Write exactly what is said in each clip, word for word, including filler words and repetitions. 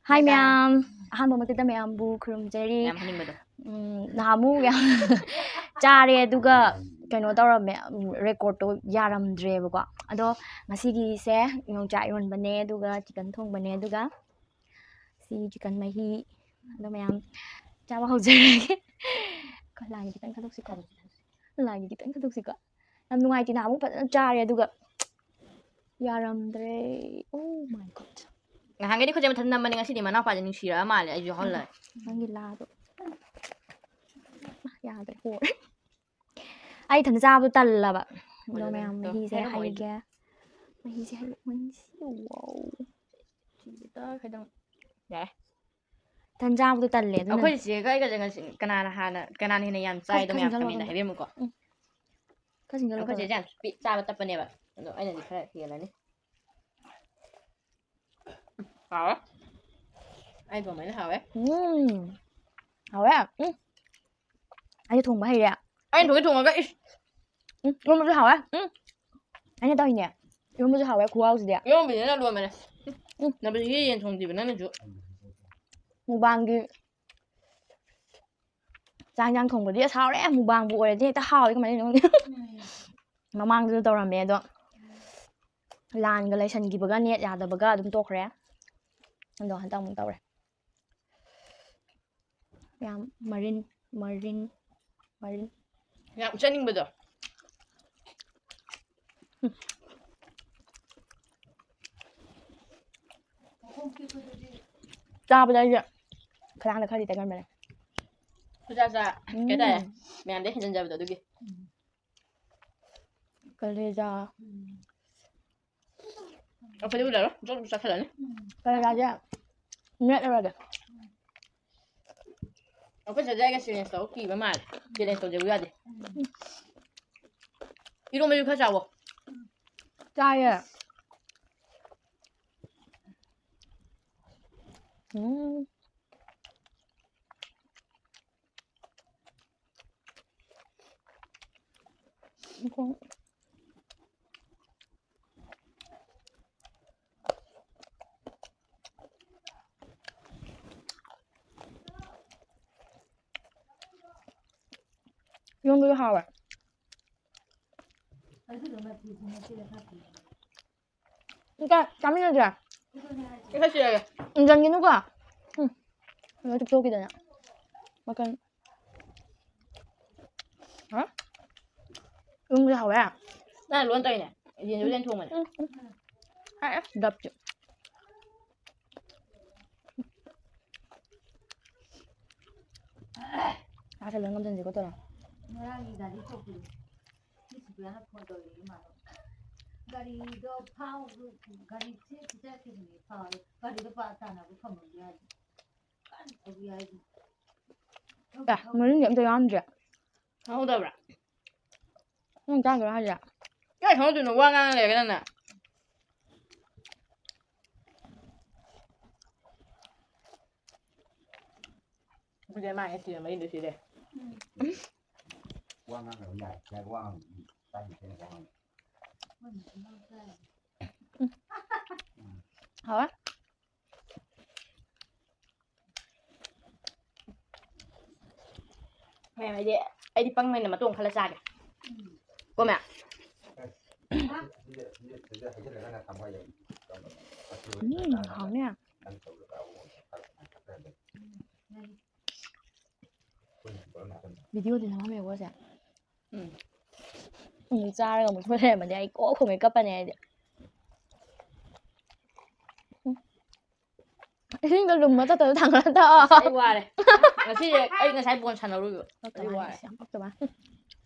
ꯍꯥꯏ ꯃꯌꯥꯝ, ꯑꯍꯥꯟꯕ ꯃꯛꯇꯗ ꯃꯌꯥꯝꯕꯨ ꯈꯨꯔꯨꯝꯖꯔꯤ꯫ ꯌꯥꯝ ꯍꯅꯤꯡꯕꯗꯣ꯫ ꯎꯝ, ꯅꯍꯥꯟꯃꯨꯛ ꯌꯥꯝ ꯆꯥꯔꯦ, ꯑꯗꯨꯒ ꯀꯩꯅꯣ ꯇꯧꯔꯝꯃꯦ, ꯎꯝ, ꯔꯦꯀꯣꯔꯠꯇꯣ ꯌꯥꯔꯝꯗ꯭ꯔꯦꯕꯀꯣ꯫ ꯑꯗꯣ ꯉꯁꯤꯒꯤꯁꯦ ꯌꯣꯡꯆꯥꯛ ꯏꯔꯣꯟꯕꯅꯦ, ꯑꯗꯨꯒ ꯆꯤꯀꯟ ꯊꯣꯡꯕꯅꯦ, ꯑꯗꯨꯒ ꯁꯤ ꯆꯤꯀꯟ ꯃꯍꯤ꯫ ꯑꯗꯣ ꯃꯌꯥꯝ ꯆꯥꯕ ꯍꯧꯖꯔꯒꯦ꯫ ꯀꯣ, ꯂꯥꯏꯒꯤ ꯈꯤꯇꯪ ꯊꯥꯗꯣꯛꯁꯤꯀꯣ꯫ ꯂꯥꯏꯒꯤ ꯈꯤꯇꯪ ꯊꯥꯗꯣꯛꯁꯤꯀꯣ꯫ ꯌꯥꯝ ꯅꯨꯡꯉꯥꯏꯇꯦ, ꯅꯍꯥꯟꯃꯨꯛ ꯐꯖꯅ ꯆꯥꯔꯦ, ꯑꯗꯨꯒ ꯌꯥꯔꯝꯗ꯭ꯔꯦ꯫ Oh my God. ꯅꯍꯥꯟꯒꯩꯗꯤ ꯑꯩꯈꯣꯏꯁꯦ ꯃꯊꯟ ꯅꯝꯕꯅꯦ, ꯉꯁꯤꯗꯤ ꯃꯅꯥꯎꯄꯥꯁꯦ ꯅꯨꯡꯁꯤꯔꯛꯑ ꯃꯥꯜꯂꯦ, ꯑꯩꯁꯨ ꯌꯥꯎꯍꯜꯂꯦ꯫ ꯅꯪꯒꯤ ꯂꯥꯗꯣ꯫ ꯌꯥꯗ꯭ꯔꯦ, ꯍꯣꯔꯦ꯫ ꯑꯩ ꯏꯊꯟꯇ ꯆꯥꯕꯗꯣ ꯇꯜꯂꯕ꯫ ꯑꯗꯣ ꯃꯌꯥꯝ ꯃꯍꯤꯁꯦ ꯍꯩꯒꯦ꯫ ꯃꯍꯤꯁꯦ ꯍꯩꯒꯦ꯫ ꯋꯥꯎ꯫ ꯌꯥꯔꯦ꯫ ꯏꯊꯟ ꯆꯥꯕꯗꯣ ꯇꯜꯂꯦ, ꯑꯗꯨꯅ꯫ ꯑꯩꯈꯣꯏ ꯆꯦꯒ ꯑꯩꯒꯁꯦ ꯉꯁꯤ ꯀꯅꯥꯅ ꯍꯥꯟꯅ, ꯀꯅꯥꯅ ꯍꯦꯟꯅ ꯌꯥꯝ ꯆꯥꯏꯗꯣ ꯈꯔ ꯃꯌꯥꯝ ꯆꯤꯡꯁꯜꯂꯣ ꯈꯪꯃꯤꯟꯅ ꯑꯗꯨꯝ꯫ ꯍꯥꯏꯕꯤꯔꯝꯃꯨꯀꯣ꯫ ꯎꯝ꯫ ꯈꯔ ꯆꯤꯡꯁꯜꯂꯣ ꯑꯩꯈꯣꯏ ꯆꯦꯁꯦ ꯈꯔ꯫ ꯌꯥꯝ ꯄꯤ-, ꯆꯥꯕ ꯇꯞꯄꯅꯦꯕ꯫ ꯑꯗꯣ ꯑꯩꯅꯗꯤ ꯈꯔ ꯍꯦꯜꯂꯅꯤ꯫ ꯍꯥꯎꯋꯦ꯫ ꯑꯩ ꯊꯣꯡꯕꯅ ꯍꯥꯎꯋꯦ꯫ ꯎꯝ꯫ ꯍꯥꯎꯋꯦ꯫ ꯎꯝ꯫ ꯑꯩꯁꯨ ꯊꯣꯡꯕ ꯍꯩꯔꯦ꯫ ꯑꯩꯅ ꯊꯣꯡꯉꯦ ꯊꯣꯡꯉꯒ, ꯏꯁ꯫ ꯎꯝ, ꯏꯔꯣꯟꯕꯁꯨ ꯍꯥꯎꯋꯦ꯫ ꯎꯝ꯫ ꯑꯩꯅ ꯇꯧꯔꯤꯅꯦ꯫ ꯏꯔꯣꯟꯕꯁꯨ ꯍꯥꯎꯋꯦ, ꯈꯨꯍꯥꯎꯁꯤꯗꯤ꯫ ꯏꯔꯣꯟꯕꯁꯤꯅ ꯂꯣꯏꯔꯦ꯫ ꯎꯝ꯫ ꯅꯕꯤꯁꯤꯒꯤ ꯌꯦꯟ ꯊꯣꯡꯗ꯭ꯔꯤꯕ ꯅꯪꯅꯁꯨ꯫ ꯃꯨꯛꯕꯥꯡꯒꯤ ꯆꯥꯛ ꯏꯟꯖꯥꯡ ꯊꯣꯡꯕꯗꯤ ꯑꯁ ꯍꯥꯎꯔꯦ꯫ ꯃꯨꯛꯕꯥꯡꯕꯨ ꯑꯣꯏꯔꯗꯤ ꯍꯦꯛꯇ ꯍꯥꯎꯋꯦ, ꯀꯃꯥꯏꯅ ꯇꯧꯅꯤ ꯈꯪꯗꯦ꯫ ꯃꯃꯥꯡꯗꯁꯨ ꯇꯧꯔꯝꯃꯦ, ꯑꯗꯣ ꯂꯥꯟꯒ ꯂꯩꯁꯟꯈꯤꯕꯒ, ꯅꯦꯠ ꯌꯥꯗꯕꯒ ꯑꯗꯨꯝ ꯇꯣꯛꯈ꯭ꯔꯦ꯫ ꯑꯗꯣ ꯍꯟꯗꯛ ꯑꯃꯨꯛ ꯇꯧꯔꯦ꯫ ꯌꯥꯝ ꯃꯔꯤꯟ, ꯃꯔꯤꯟ, ꯃꯔꯤꯟ꯫ ꯌꯥꯝ ꯆꯥꯅꯤꯡꯕꯗꯣ꯫ ꯎꯝ꯫ ꯆꯥꯕꯗ ꯑꯩꯁꯦ ꯈꯗꯥꯡꯗ ꯈꯔꯗꯤ ꯇꯩꯒꯟꯕꯅꯦ꯫ ꯈꯨꯖꯥ ꯆꯥ, ꯎꯝ꯫ ꯀꯩ ꯍꯥꯏꯇꯥꯔꯦ? ꯃꯌꯥꯝꯗꯩ ꯍꯦꯟꯖꯟꯖꯕꯗꯣ ꯑꯗꯨꯒꯤ꯫ ꯎꯝ꯫ ꯀꯂꯦꯖꯥ꯫ ꯎꯝ꯫ ꯑꯩꯈꯣꯏꯗꯤ ꯎꯠꯂꯔꯣꯏ, ꯖꯣꯔ ꯖꯣꯔ ꯆꯥꯁꯤꯜꯂꯅꯤ꯫ ꯀꯂꯦꯖꯥꯁꯦ ꯃꯦꯠꯂꯔꯣꯏꯒꯦ꯫ ꯑꯩꯈꯣꯏ ꯆꯦꯁꯦ ꯑꯩꯒ challenge ꯇꯧꯕ ꯀꯤꯕ ꯃꯥꯜꯂꯦ꯫ Challenge ꯇꯧꯖꯦꯕꯨ ꯌꯥꯗꯦ꯫ ꯏꯔꯣꯟꯕꯁꯨ ꯈꯔ ꯆꯥꯎꯋꯣ꯫ ꯆꯥꯏꯌꯦ꯫ ꯎꯝ꯫ ꯏꯔꯣꯝꯕꯗꯣ ꯍꯥꯎꯋꯦ꯫ ꯑꯝꯇ ꯆꯥꯃꯤꯟꯅꯁꯦ꯫ ꯏꯟꯖꯟꯒꯤꯅꯨꯀꯣ꯫ ꯎꯝ꯫ ꯂꯣꯏ ꯆꯨꯞꯊꯣꯛꯈꯤꯗꯅ꯫ ꯃꯈꯜ꯫ ꯍꯥ? ꯏꯔꯣꯝꯕꯗꯤ ꯍꯥꯎꯋꯦ꯫ ꯅꯪ ꯂꯣꯟ ꯇꯧꯔꯤꯅꯦ꯫ ꯌꯦꯟꯁꯨ ꯌꯦꯟ ꯊꯣꯡꯕꯅꯦ꯫ ꯎꯝ, ꯎꯝ꯫ ꯍꯥꯏ, ꯑꯁ, ꯗꯞꯇꯤ꯫ ꯆꯥꯁꯦ ꯂꯣꯏ ꯉꯝꯁꯤꯟꯁꯤꯀꯣ ꯇꯧꯔꯣ꯫ ꯉꯔꯥꯡꯒꯤ ꯒꯥꯔꯤ ꯊꯣꯛꯄꯗꯣ꯫ ꯁꯤ ꯁꯨꯄ꯭ꯔꯤꯌꯥꯅ ꯐꯣꯟ ꯇꯧꯔꯛꯑꯦ ꯏꯃꯥꯗꯣ꯫ ꯒꯥꯔꯤꯗꯣ ꯐꯥꯎ-, ꯒꯥꯔꯤꯁꯦ ꯄꯤꯖꯔꯛꯈꯤꯕꯅꯦ ꯐꯥꯎꯔꯦ꯫ ꯒꯥꯔꯤꯗꯣ ꯄꯥ ꯇꯥꯅꯕ ꯐꯪꯍꯧꯗꯦ ꯍꯥꯏꯗꯤ꯫ ꯀꯟꯅ ꯊꯧꯔꯤ ꯍꯥꯏꯗꯤ꯫ ꯑꯦ, ꯃꯔꯤꯟꯗꯤ ꯑꯝꯇ ꯌꯥꯎꯔꯝꯗ꯭ꯔꯦ꯫ ꯈꯪꯍꯧꯗꯕ꯭ꯔꯥ? ꯅꯪ ꯆꯥꯗꯣꯏꯔꯣ ꯍꯥꯏꯁꯦ? ꯀꯥꯏ ꯈꯪꯍꯧꯗꯣꯏꯅꯣ? ꯋꯥ ꯉꯥꯡꯉ ꯂꯩꯔꯒ ꯅꯪꯅ꯫ ꯑꯗꯨꯗꯤ ꯃꯥ ꯉꯁꯤ ꯃꯔꯤꯟꯗꯣ ꯁꯤꯗꯦ꯫ ꯋꯥ ꯉꯥꯡꯅꯕ ꯌꯥꯏ꯫ ꯌꯥꯏ, ꯋꯥ ꯉꯥꯡꯕꯗꯤ ꯇꯥꯏ, ꯇꯥꯏ, ꯋꯥ ꯉꯥꯡꯕ꯫ ꯍꯥꯎꯋꯦ꯫ ꯃꯌꯥꯝ, ꯑꯩꯗꯤ, ꯑꯩꯗꯤ ꯄꯪꯕꯅꯤꯅ ꯃꯇꯣꯡ ꯈꯜꯂ ꯆꯥꯒꯦ꯫ ꯀꯣ ꯃꯌꯥꯝ? ꯎꯝ, ꯍꯥꯎꯅꯤ꯫ ꯚꯤꯗꯤꯑꯣꯗꯤ ꯅꯝꯃꯝꯃꯦꯀꯣ ꯁꯦ꯫ ꯎꯝ꯫ ꯑꯃꯨꯛ ꯆꯥꯔꯒ ꯑꯃꯨꯛ ꯊꯣꯛ ꯂꯩꯔꯝꯃꯗꯤ ꯑꯩ ꯀꯣꯛ ꯈꯨꯝꯃꯦ ꯀꯞꯄꯅꯤ ꯑꯩꯗꯤ꯫ ꯎꯝ꯫ ꯏꯁꯤꯡꯗꯣ ꯂꯨꯝꯃ ꯇꯠꯇꯅ ꯊꯥꯡꯒꯠꯂ ꯊꯛꯑꯣ꯫ ꯑꯁ, ꯑꯩ ꯋꯥꯔꯦ꯫ ꯉꯁꯤꯁꯦ ꯑꯩ ꯉꯁꯥꯏ ꯕꯣꯜ ꯁꯥꯟꯅꯔꯨꯏꯕ꯫ ꯄꯛꯇꯕ ꯑꯩ ꯋꯥꯔꯦ꯫ ꯌꯥꯝ ꯄꯛꯇꯕ꯫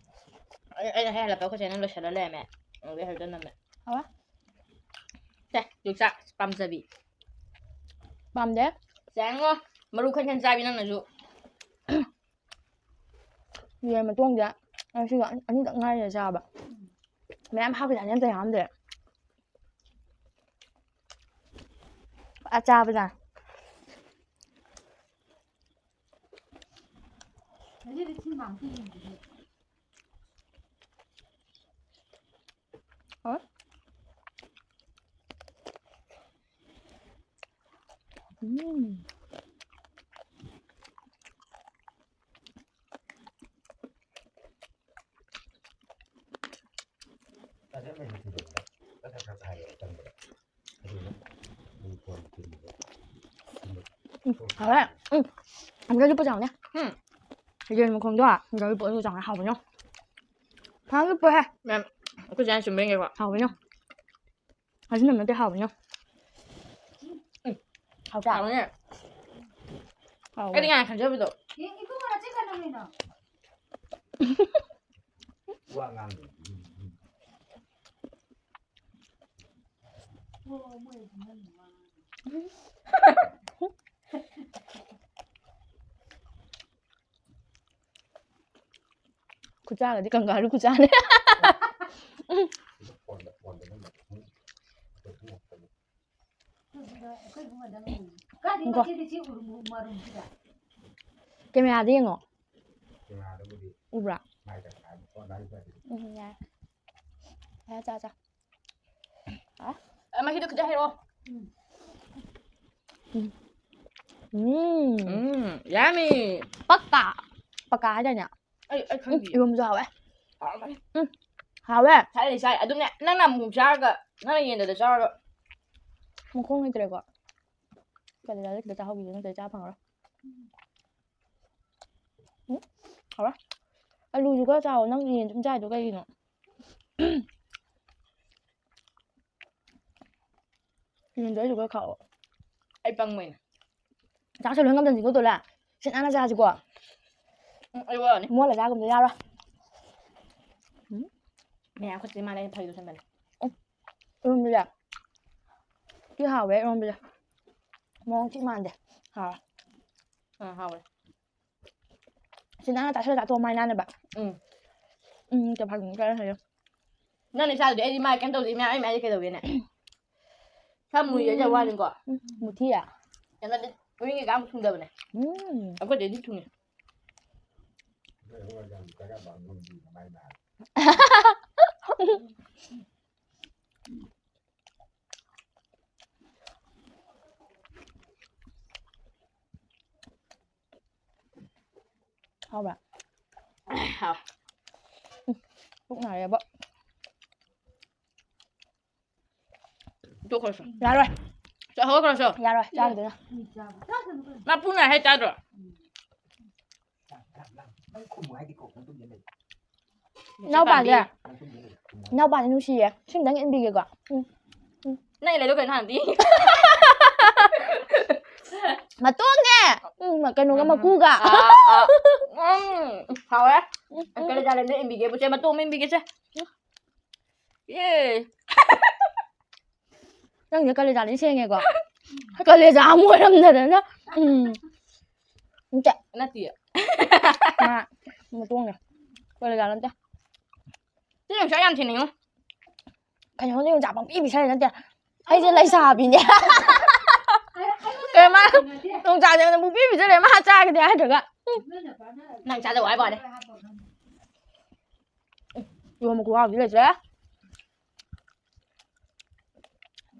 ꯑꯩ, ꯑꯩꯅ ꯍꯦꯛ ꯍꯜꯂꯛꯄ ꯑꯩꯈꯣꯏ ꯆꯦꯅ ꯂꯣꯏꯁꯜꯂ ꯂꯩꯔꯝꯃꯦ꯫ ꯑꯗꯨꯗꯩ ꯍꯧꯖꯤꯛꯇ ꯅꯝꯃꯦ꯫ ꯍꯥꯎꯕ? ꯁꯦ, ꯌꯣꯡꯆꯥꯛ ꯄꯥꯝꯖꯕꯤ꯫ ꯄꯥꯝꯗꯦ꯫ ꯆꯦꯡꯉꯣ, ꯃꯔꯨ ꯈꯟ ꯈꯟ ꯆꯥꯕꯤ ꯅꯪꯅꯁꯨ꯫ ꯌꯦꯟ ꯃꯇꯣꯡꯁꯦ ꯉꯁꯤꯒ ꯑꯅꯤꯈꯛ ꯉꯥꯏꯔꯤꯗ ꯆꯥꯕ꯫ ꯃꯌꯥꯝ ꯍꯥꯞꯈꯤꯗꯥꯏꯅꯦ, ꯑꯝꯇ ꯌꯥꯎꯔꯝꯗꯦ꯫ ꯐꯖ ꯆꯥꯕꯖꯥꯠꯅꯤ꯫ ꯉꯁꯤꯗꯤ ꯁꯤꯟꯃꯥ ꯑꯝꯇ ꯌꯦꯡꯗ꯭ꯔꯤꯌꯦ꯫ ꯍꯣꯏ꯫ ꯎꯝ꯫ ꯎꯝ, ꯍꯥꯎꯋꯦ꯫ ꯎꯝ, ꯑꯝꯇ ꯂꯨꯞꯄ ꯆꯥꯎꯅꯦ꯫ ꯎꯝ꯫ ꯌꯦꯟ ꯃꯈꯣꯡꯗꯣ ꯑꯝꯇ ꯂꯨꯞꯄ, ꯑꯗꯨꯒ ꯆꯥꯎꯅꯦ꯫ ꯍꯥꯎꯕꯅꯦ꯫ ꯐꯖꯅ ꯂꯨꯞꯄꯣꯍꯦ꯫ ꯃꯦꯝ, ꯑꯩꯈꯣꯏ ꯆꯦꯅ ꯆꯨꯝꯕ꯭ꯔꯥ ꯌꯦꯡꯒꯦꯀꯣ꯫ ꯍꯥꯎꯕꯅꯦ꯫ ꯑꯁꯤꯅ ꯅꯠꯇꯦ, ꯍꯥꯎꯕꯅꯦ꯫ ꯎꯝ꯫ ꯍꯥꯎꯇ꯭ꯔꯥ? ꯍꯥꯎꯕꯅꯦ꯫ ꯍꯥꯎꯕꯅꯦ꯫ ꯑꯩꯗꯤ ꯉꯥꯏ ꯈꯟꯖꯕꯗꯣ꯫ ꯌꯦꯡ, ꯏꯕꯨꯡꯉꯣ, ꯅꯆꯤꯟ ꯀꯩꯅꯣ ꯃꯤꯅꯣ? ꯋꯥ ꯉꯥꯡꯗꯦ꯫ ꯈꯨꯆꯥꯒꯗꯤ ꯀꯪꯒꯥꯔꯨ ꯈꯨꯆꯥꯅꯦ꯫ ꯀꯦꯃꯦꯔꯥꯗ ꯌꯦꯡꯉꯣ꯫ ꯎꯕ꯭ꯔꯥ? ꯎꯝ, ꯌꯥꯔꯦ꯫ ꯌꯥꯔꯦ, ꯆꯥ, ꯆꯥ꯫ ꯑ, ꯃꯍꯤꯗꯣ ꯈꯤꯇ ꯍꯩꯔꯛꯑꯣ꯫ ꯎꯝ꯫ ꯎꯝ꯫ ꯎꯝ, yummy꯫ ꯄꯛꯀꯥ꯫ ꯄꯛꯀꯥ ꯍꯥꯏꯗꯥꯏꯅꯦ? ꯑꯩ, ꯑꯩ ꯎꯝ, ꯈꯪꯗꯤꯌꯦ꯫ ꯏꯔꯣꯝꯕꯁꯨ ꯍꯥꯎꯋꯦ꯫ ꯍꯥꯎꯔꯝꯒꯅꯤ꯫ ꯎꯝ, ꯍꯥꯎꯋꯦ꯫ ꯊꯥꯏꯅ ꯆꯥꯏ꯫ ꯑꯗꯨꯝꯅꯦ, ꯅꯪꯅ ꯑꯃꯨꯛ ꯆꯥꯔꯒ, ꯅꯪꯅ ꯌꯦꯟꯗꯗ ꯆꯥꯔꯒ꯫ ꯃꯈꯣꯡ ꯂꯩꯇ꯭ꯔꯦꯀꯣ꯫ ꯀꯂꯦꯖꯥꯗ ꯈꯤꯇ ꯆꯥꯍꯧꯈꯤꯒꯦ, ꯅꯠꯇ꯭ꯔꯗꯤ ꯆꯥ ꯐꯪꯉꯔꯣꯏ꯫ ꯎꯝ, ꯍꯥꯎꯋꯦ꯫ ꯑꯂꯨꯁꯨ ꯈꯔ ꯆꯥꯎꯑꯣ, ꯅꯪ ꯌꯦꯟ ꯁꯨꯝ ꯆꯥꯏꯗꯣ ꯀꯩꯒꯤꯅꯣ? ꯌꯦꯟꯗꯣ ꯑꯩꯁꯨ ꯈꯔ ꯈꯥꯛꯑꯣ꯫ ꯑꯩ ꯄꯪꯕꯩꯅꯦ꯫ ꯆꯥꯛꯁꯨ ꯂꯣꯏ ꯉꯝꯗꯕꯅꯤꯀꯣ, ꯇꯣꯂꯥ꯫ ꯁꯤꯠ ꯅꯥꯟꯅ ꯆꯥꯁꯤꯀꯣ꯫ ꯎꯝ, ꯑꯩ ꯋꯥꯅꯤ꯫ ꯃꯣꯠꯂ ꯆꯥꯒꯨꯝꯁꯦ ꯌꯥꯔꯣꯏ꯫ ꯎꯝ꯫ ꯃꯌꯥꯝ ꯈꯨꯠꯁꯤ ꯃꯥꯅ ꯑꯩꯅ ꯐꯔꯤꯗꯣ ꯁꯟꯕꯅꯦ꯫ ꯎꯝ꯫ ꯏꯔꯣꯝꯕꯁꯦ꯫ ꯊꯤ ꯍꯥꯎꯋꯦ ꯏꯔꯣꯝꯕꯁꯦ꯫ ꯃꯑꯣꯡ ꯊꯤ ꯃꯥꯟꯗꯦ꯫ ꯍꯥꯎꯋꯦ꯫ ꯑꯥ, ꯍꯥꯎꯋꯦ꯫ ꯁꯤ ꯅꯪꯅ ꯇꯥꯁꯜꯂ ꯆꯥꯊꯣꯛꯑꯣ ꯃꯥꯏ ꯅꯥꯟꯅꯕ꯫ ꯎꯝ꯫ ꯎꯝ, ꯆꯐꯥꯏꯒꯨꯝꯕ ꯈꯔ ꯍꯩꯌꯣ꯫ ꯅꯪꯅ ꯆꯥꯗꯨꯗꯤ ꯑꯩꯗꯤ ꯃꯥꯏ ꯀꯩꯝ ꯇꯧꯗꯦ, ꯏꯃꯥ, ꯑꯩ ꯃꯥꯏꯗꯤ ꯀꯩꯗꯧꯒꯦꯅꯦ? ꯈꯔ ꯃꯨꯏꯌꯦ, ꯆꯥ ꯋꯥꯅꯤꯀꯣ꯫ ꯎꯝ, ꯃꯨꯊꯤꯌꯦ? ꯀꯩꯅꯣꯗꯤ, ꯎꯔꯤꯡ ꯀꯩꯀꯥ ꯑꯃꯨꯛ ꯊꯨꯡꯗꯕꯅꯦ꯫ ꯎꯝ꯫ ꯑꯩꯈꯣꯏꯗꯩꯗꯤ ꯊꯨꯡꯉꯦ꯫ ꯍꯥꯎꯕ꯭ꯔꯥ? ꯍꯥꯎ꯫ ꯎꯝ, ꯄꯨꯛ ꯅꯥꯔꯦꯕꯣ꯫ ꯇꯣꯛꯈ꯭ꯔꯁꯤ꯫ ꯌꯥꯔꯣꯏ꯫ ꯍꯧꯒꯠꯈ꯭ꯔꯣ ꯁꯣ꯫ ꯌꯥꯔꯣꯏ ꯆꯥꯈꯤꯗꯣꯏꯅꯣ꯫ ꯃꯥ ꯄꯨꯡ ꯅꯥꯏ ꯍꯥꯏ ꯇꯥꯗ꯭ꯔꯣ? ꯏꯅꯥꯎꯄꯥꯁꯦ ꯏꯅꯥꯎꯄꯥꯁꯦ ꯅꯨꯡꯁꯤꯌꯦ꯫ ꯁꯤꯝꯇꯪ ꯏꯟꯕꯤꯒꯦꯀꯣ꯫ ꯎꯝ꯫ ꯅꯪ ꯂꯩꯗꯣ ꯀꯩꯅꯣ ꯍꯥꯟꯅꯗꯤ꯫ ꯃꯇꯣꯡꯅꯦ꯫ ꯎꯝ, ꯀꯩꯅꯣꯒ ꯃꯀꯨꯒ꯫ ꯎꯝ, ꯍꯥꯎꯋꯦ꯫ ꯀꯂꯦꯖꯥ ꯂꯩꯕꯅꯦ, ꯏꯟꯕꯤꯒꯦ ꯕꯨꯆꯦ, ꯃꯇꯣꯡ ꯑꯃ ꯏꯟꯕꯤꯒꯦꯁꯦ꯫ ꯌꯦ꯫ ꯅꯪꯁꯦ ꯀꯂꯦꯖꯥꯗꯤ ꯁꯦꯡꯉꯦꯀꯣ꯫ ꯀꯂꯦꯖꯥ ꯑꯃ ꯑꯣꯏꯔꯝꯗꯗꯅ꯫ ꯎꯝ꯫ ꯅꯠꯇꯦ꯫ ꯅꯠꯇꯤꯌꯦ꯫ ꯃꯥ ꯃꯇꯣꯡꯅꯦ꯫ ꯀꯂꯦꯖꯥ ꯅꯠꯇꯦ꯫ ꯁꯤ ꯌꯣꯡꯆꯥꯛ ꯌꯥꯝ ꯊꯤꯅꯤꯡꯉꯣ꯫ ꯀꯩꯅꯣ ꯌꯣꯡꯆꯥꯛ ꯄꯪꯄꯤ ꯄꯤꯁꯜꯂꯦ ꯅꯠꯇꯦ꯫ ꯑꯩꯁꯦ ꯂꯩꯁꯥꯕꯤꯅꯦ꯫ ꯀꯩ ꯃꯥ ꯌꯣꯡꯆꯥꯛꯁꯦ ꯑꯩꯉꯣꯟꯗ ꯄꯪꯄꯤ ꯄꯤꯁꯜꯂꯦ ꯃꯥ ꯆꯥꯒꯗꯤ ꯍꯥꯏꯗ꯭ꯔꯒ꯫ ꯅꯪ ꯆꯥꯖꯧ ꯍꯥꯏꯕ ꯋꯥꯅꯦ꯫ ꯏꯔꯣꯝꯕ ꯈꯨꯍꯥꯎꯗꯤ ꯂꯩꯇ꯭ꯔꯦ꯫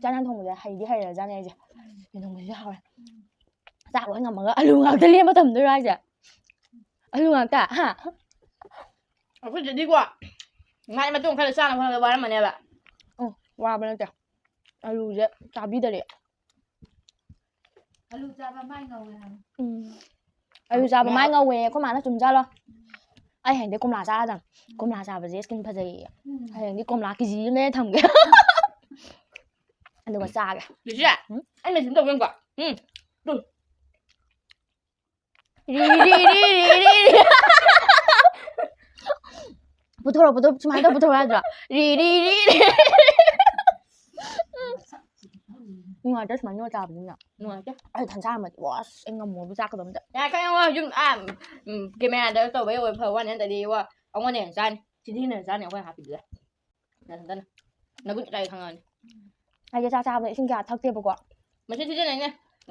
ꯆꯥꯛ ꯏꯟꯖꯥꯡ ꯊꯣꯡꯕꯁꯦ ꯍꯩꯗꯤ ꯍꯩꯔꯖꯥꯠꯅꯦ ꯑꯩꯁꯦ꯫ ꯌꯦꯟ ꯊꯣꯡꯕꯁꯤꯁꯨ ꯍꯥꯎꯋꯦ꯫ ꯆꯥꯛ ꯂꯣꯏ ꯉꯝꯃꯒ ꯑꯂꯨ ꯉꯥꯛꯇ ꯂꯦꯝꯃ ꯊꯝꯗꯣꯏꯔꯣ ꯍꯥꯏꯁꯦ? ꯑꯂꯨ ꯉꯥꯛꯇ? ꯍꯥ? ꯑꯩꯈꯣꯏꯗꯗꯤꯀꯣ ꯃꯥꯏ ꯃꯇꯣꯡ ꯈꯔ ꯆꯥꯅꯕ ꯍꯣꯠꯅꯕꯗ ꯋꯥꯔꯝꯃꯅꯦꯕ꯫ ꯎꯝ, ꯋꯥꯕ ꯅꯠꯇꯦ꯫ ꯑꯂꯨꯁꯦ ꯆꯥꯕꯤꯗꯔꯦ꯫ ꯑꯂꯨ ꯆꯥꯕ ꯃꯥꯏ ꯉꯧꯋꯦ ꯍꯥꯏꯕ꯫ ꯎꯝ꯫ ꯑꯂꯨ ꯆꯥꯕ ꯃꯥꯏ ꯉꯧꯋꯦ ꯑꯩꯈꯣꯏ ꯃꯥꯅ꯫ ꯆꯨꯝꯖꯥꯠꯂꯣ? ꯑꯩ ꯍꯌꯦꯡꯗꯩ ꯀꯣꯝꯂꯥ ꯆꯥꯔꯗꯝ꯫ ꯀꯣꯝꯂꯥ ꯆꯥꯕꯁꯦ ꯁ꯭ꯀꯤꯟ ꯐꯖꯩꯌꯦ꯫ ꯎꯝ꯫ ꯍꯌꯦꯡꯗꯤ ꯀꯣꯝꯂꯥ ꯀꯦꯖꯤ ꯑꯃ ꯂꯩꯔ ꯊꯝꯒꯦ꯫ ꯑꯗꯨꯒ ꯆꯥꯒꯦ꯫ ꯂꯨꯁꯤꯌꯥ, ꯑꯩ ꯃꯦꯆꯤꯟ ꯇꯧꯒꯦ ꯑꯃꯨꯛꯀ꯫ ꯎꯝ꯫ ꯔꯤ, ꯔꯤ, ꯔꯤ, ꯔꯤ, ꯔꯤ, ꯔꯤ꯫ ꯄꯨꯊꯣꯔꯛꯑꯣ, ꯄꯨꯊꯣꯔꯛꯑꯣ, ꯁꯨꯃꯥꯏꯅ ꯇꯧꯔ ꯄꯨꯊꯣꯔꯛꯑꯣ ꯌꯥꯗ꯭ꯔꯣ? ꯔꯤ, ꯔꯤ, ꯔꯤ, ꯔꯤ꯫ ꯅꯨꯡꯉꯥꯏꯇ꯭ꯔꯥ ꯁꯨꯃꯥꯏꯅ ꯅꯣꯏ ꯆꯥꯕꯅꯤꯅ? ꯅꯨꯡꯉꯥꯏꯇꯦ꯫ ꯑꯩ ꯊꯟ ꯆꯥꯔꯝꯃꯗꯤ, ꯋꯥꯁ, ꯑꯩ ꯉꯝꯃꯣꯏꯕ ꯆꯥꯛꯀꯗꯣ ꯑꯝꯇ꯫ ꯌꯥꯔꯦ, ꯈꯪꯉꯦ, ꯌꯨꯝ, ꯑꯥ, ꯎꯝ, ꯀꯦꯃꯦꯔꯥꯗ ꯇꯧꯕꯩ ꯑꯣꯏ ꯐꯕ ꯋꯥꯅꯤ, ꯅꯠꯇ꯭ꯔꯗꯤ ꯋꯥ, ꯑꯩꯉꯣꯟꯗ ꯍꯦꯟꯅ ꯆꯥꯅꯤ꯫ ꯁꯤꯗꯤ ꯍꯦꯟꯅ ꯆꯥꯅꯤ ꯑꯩꯈꯣꯏ ꯍꯥꯞꯄꯤꯗꯨꯗ꯫ ꯅꯊꯟꯇꯅ꯫ ꯅꯒꯨꯟ ꯀꯥꯏ ꯈꯪꯉꯛꯑꯅꯤ꯫ ꯑꯩꯁꯦ ꯆꯥꯛ ꯆꯥꯕꯗ ꯏꯁꯤꯡ ꯀꯌꯥ ꯊꯛꯇꯦꯕꯀꯣ꯫ ꯃꯁꯤ ꯁꯤꯖꯤꯟꯅꯩꯅꯦ꯫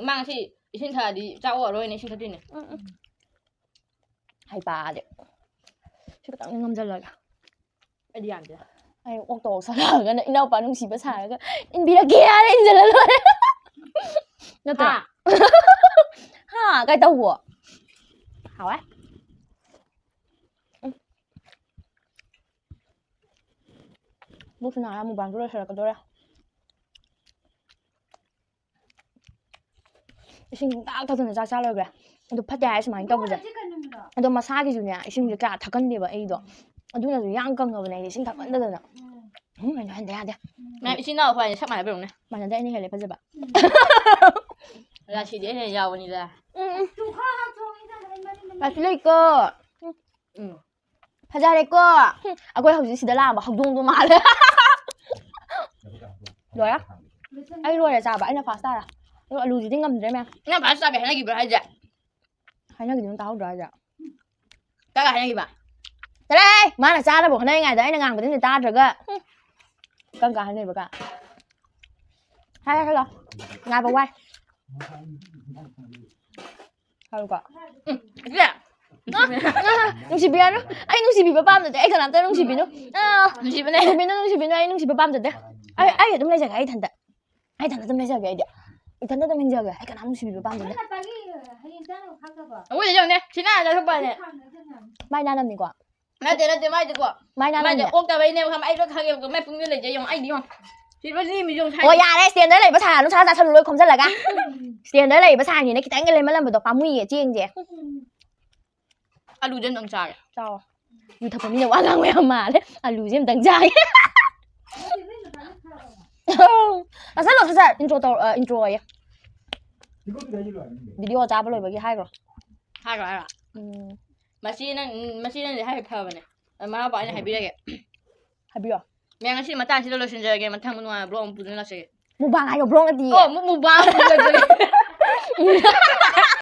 ꯃꯥ ꯉꯁꯤ ꯏꯁꯤꯡ ꯊꯛꯑꯗꯤ ꯆꯥꯛ ꯑꯣꯛꯑꯔꯣꯏꯅ ꯏꯁꯤꯡ ꯊꯛꯇꯣꯏꯅꯦ꯫ ꯎꯝ, ꯎꯝ꯫ ꯍꯩꯄꯥꯗꯤ꯫ ꯁꯤ ꯈꯤꯇꯪ ꯉꯝꯖꯜꯂꯒꯦ꯫ ꯑꯩꯗꯤ ꯌꯥꯝꯗꯦ꯫ ꯑꯩ ꯑꯣꯛꯇꯣ ꯑꯣꯛꯁꯜꯂꯛꯑꯒꯅ ꯏꯅꯥꯎꯄꯥ ꯅꯨꯡꯁꯤꯕ ꯁꯥꯔꯒ ꯏꯟꯕꯤꯔꯛꯀꯦ ꯍꯥꯏꯔ ꯏꯟꯖꯜꯂ ꯂꯣꯏꯔꯦ꯫ ꯅꯠꯇ꯭ꯔꯥ? ꯍꯥ? ꯍꯥ? ꯀꯥꯏ ꯇꯧꯕꯣ? ꯍꯥꯎꯋꯦ꯫ ꯎꯝ꯫ ꯄꯨꯛꯁꯨ ꯅꯥꯔꯦ, ꯃꯨꯛꯕꯥꯡꯁꯨ ꯂꯣꯏꯁꯤꯜꯂꯛꯀꯗꯧꯔꯦ꯫ ꯏꯁꯤꯡ ꯁꯨꯡꯊꯛ ꯊꯛꯇꯅ ꯆꯥꯛ ꯆꯥ ꯂꯣꯏꯈ꯭ꯔꯦ꯫ ꯑꯗꯣ ꯐꯠꯇꯦ ꯍꯥꯏ ꯁꯨꯃꯥꯏꯅ ꯇꯧꯕꯁꯦ꯫ ꯑꯗꯣ ꯃꯁꯥꯒꯤꯁꯨꯅꯦ ꯏꯁꯤꯡꯁꯦ ꯀꯌꯥ ꯊꯛꯀꯟꯗꯦꯕ ꯑꯩꯗꯣ꯫ ꯑꯗꯨꯅꯁꯨ ꯌꯥꯡ ꯀꯪꯉꯕꯅꯦ ꯑꯩꯗꯤ ꯏꯁꯤꯡ ꯊꯛꯃꯟꯗꯗꯅ꯫ ꯎꯝ, ꯑꯩꯗꯣ ꯍꯟꯗ ꯌꯥꯗꯦ꯫ ꯅꯪ ꯏꯆꯤꯟ ꯏꯅꯥꯎ ꯑꯩꯈꯣꯏ ꯁꯛ ꯃꯥꯟꯅꯕ ꯌꯦꯡꯉꯨꯅꯦ꯫ ꯃꯥꯟꯅꯗꯦ, ꯑꯩꯅ ꯍꯦꯜꯂꯦ ꯐꯖꯕ꯫ ꯔꯥꯁꯤꯗꯤ ꯑꯩꯅ ꯌꯥꯎꯕꯅꯤꯗ꯫ ꯎꯝ, ꯎꯝ꯫ ꯔꯥꯁꯤ ꯂꯩꯀꯣ꯫ ꯎꯝ꯫ ꯐꯖꯔꯦꯀꯣ꯫ ꯍꯨꯝ, ꯑꯩꯈꯣꯏ ꯍꯧꯖꯤꯛ ꯁꯤꯗ ꯂꯥꯛꯑꯝꯕ ꯍꯧꯗꯣꯡꯗꯣ ꯃꯥꯜꯂꯦ꯫ ꯂꯣꯏꯔꯦ꯫ ꯑꯩ ꯂꯣꯏꯔꯦ ꯆꯥꯕ꯫ ꯑꯩꯅ ꯐꯥꯁ ꯇꯥꯔꯦ꯫ ꯑꯗꯣ ꯑꯂꯨꯁꯤꯗꯤ ꯉꯝꯗ꯭ꯔꯦ ꯃꯌꯥꯝ꯫ ꯅꯪ ꯐꯥꯁ ꯇꯥꯕ ꯍꯥꯏꯅꯈꯤꯕ꯭ꯔꯣ ꯍꯥꯏꯁꯦ? ꯍꯥꯏꯅꯈꯤꯕꯗꯨ ꯅꯪ ꯇꯥꯍꯧꯗ꯭ꯔꯣ ꯍꯥꯏꯁꯦ? ꯀꯥꯏ ꯍꯥꯏꯅꯈꯤꯕ? ꯆꯠꯂꯍꯦ! ꯃꯥꯅ ꯆꯥꯅꯕ ꯍꯣꯠꯅꯔꯤꯉꯩꯗ ꯑꯩꯅ ꯉꯥꯡꯕꯗꯤ ꯅꯪ ꯇꯥꯗ꯭ꯔꯒ꯫ ꯍꯨꯝ꯫ ꯀꯔꯝ ꯀꯥꯟ ꯍꯥꯏꯅꯩꯕ ꯀꯥꯏ? ꯍꯥꯏꯔꯣ, ꯍꯥꯏꯔꯣ꯫ ꯉꯥꯏꯕ ꯋꯥꯏ꯫ ꯍꯥꯏꯔꯨꯀꯣ꯫ ꯎꯝ, ꯏꯆꯦ꯫ ꯅꯨꯡꯁꯤꯕꯤꯔꯅꯨ꯫ ꯑꯩ ꯅꯨꯡꯁꯤꯕꯤꯕ ꯄꯥꯝꯖꯗꯦ꯫ ꯑꯩ ꯀꯅꯥꯝꯇ ꯅꯨꯡꯁꯤꯕꯤꯅꯨ꯫ ꯑꯥ, ꯅꯨꯡꯁꯤꯕꯅꯦ꯫ ꯅꯨꯡꯁꯤꯕꯤꯅꯨ, ꯅꯨꯡꯁꯤꯕꯤꯅꯨ꯫ ꯑꯩ ꯅꯨꯡꯁꯤꯕ ꯄꯥꯝꯖꯗꯦ꯫ ꯑꯩ, ꯑꯩ ꯑꯗꯨꯝ ꯂꯩꯖꯒꯦ, ꯑꯩ ꯏꯊꯟꯇ꯫ ꯑꯩ ꯏꯊꯟꯇ ꯑꯗꯨꯝ ꯂꯩꯖꯒꯦ, ꯑꯩꯗꯤ꯫ ꯏꯊꯟꯇ ꯑꯗꯨꯝ ꯍꯤꯡꯖꯒꯦ꯫ ꯑꯩ ꯀꯅꯥꯝ ꯅꯨꯡꯁꯤꯕꯤꯕ ꯄꯥꯝꯖꯗꯦ꯫ ꯅꯪ ꯅꯄꯥꯒꯤ ꯍꯌꯦꯡ ꯆꯥꯅꯕ ꯈꯥꯛꯇꯕ? ꯑꯩꯈꯣꯏꯗꯤ ꯌꯦꯡꯉꯨꯅꯦ, ꯁꯤꯅ ꯆꯠꯊꯣꯛꯄꯅꯦ꯫ ꯃꯥꯏ ꯅꯥꯟꯅꯕꯅꯤꯀꯣ꯫ ꯅꯠꯇꯦ, ꯅꯠꯇꯦ, ꯃꯥꯏꯗꯤꯀꯣ꯫ ꯃꯥꯏ ꯃꯥꯏꯗꯤ ꯅꯥꯟꯅꯕꯅꯦ꯫ ꯑꯣꯛꯇꯕꯩꯅꯦꯕ, ꯈꯪꯕ? ꯑꯩ ꯂꯣꯏ ꯈꯪꯉꯦꯕꯀꯣ, ꯃꯥꯏ ꯄꯨꯡꯗ ꯂꯩꯖꯩ ꯌꯦꯡꯉꯣ, ꯑꯩꯗꯤ ꯌꯦꯡꯉꯣ꯫ ꯁꯤ ꯂꯣꯏ ꯂꯦꯝꯃꯤ ꯌꯦꯡꯉꯣ, ꯁꯥꯏ꯫ ꯑꯣ, ꯌꯥꯔꯦ, stand ꯗ ꯂꯩꯕ ꯁꯥꯔꯅꯨ, ꯁꯥ ꯆꯥꯁꯜꯂꯨ ꯂꯣꯏ ꯈꯣꯝꯖꯜꯂꯒ꯫ Stand ꯗ ꯂꯩꯕ ꯁꯥꯏꯅꯤꯅ ꯈꯤꯇꯪꯒ ꯂꯦꯝꯍꯜꯂꯝꯕꯗꯣ ꯄꯥꯝꯃꯨꯏꯌꯦ, ꯆꯦꯡꯁꯦ꯫ ꯑꯂꯨꯁꯦ ꯑꯝꯇꯪ ꯆꯥꯒꯦ꯫ ꯆꯥꯎ꯫ ꯌꯨ ꯊꯛꯄ ꯃꯤꯅ ꯋꯥ ꯉꯥꯡꯕ ꯌꯥꯝ ꯃꯥꯜꯂꯦ꯫ ꯑꯂꯨꯁꯦ ꯑꯝꯇꯪ ꯆꯥꯒꯦ꯫ ꯆꯥꯁꯜꯂꯣ, ꯁꯠ ꯁꯠ꯫ Intro ꯇꯧ-, ꯑ, intro ꯑꯌꯦ꯫ Video ꯆꯥꯕ ꯂꯣꯏꯕꯒꯤ ꯍꯥꯏꯈ꯭ꯔꯣ꯫ ꯍꯥꯏꯔꯣ, ꯍꯥꯏꯔꯣ꯫ ꯎꯝ꯫ ꯃꯁꯤ ꯅꯪ, ꯃꯁꯤ ꯅꯪꯗꯤ ꯍꯥꯏꯕ ꯐꯕꯅꯦ꯫ ꯃꯃꯥ ꯃꯄꯥ ꯑꯩꯅ ꯍꯥꯏꯕꯤꯔꯒꯦ꯫ ꯍꯥꯏꯕꯤꯌꯣ꯫ ꯃꯌꯥꯝ, ꯉꯁꯤ ꯃꯇꯥꯡꯁꯤꯗ ꯂꯣꯏꯁꯤꯟꯖꯔꯒꯦ꯫ ꯃꯊꯪ ꯅꯨꯡꯉꯥꯏꯕ vlog ꯑꯃ ꯄꯨꯗꯨꯅ ꯂꯥꯛꯆꯒꯦ꯫ Mukbang ꯍꯥꯏꯌꯣ, vlog ꯅꯠꯇꯤꯌꯦ꯫ ꯑꯣ, ꯃꯨꯛ, mukbang ꯑꯃ ꯄꯨꯗꯨꯅ ꯂꯥꯛꯆꯒꯦ꯫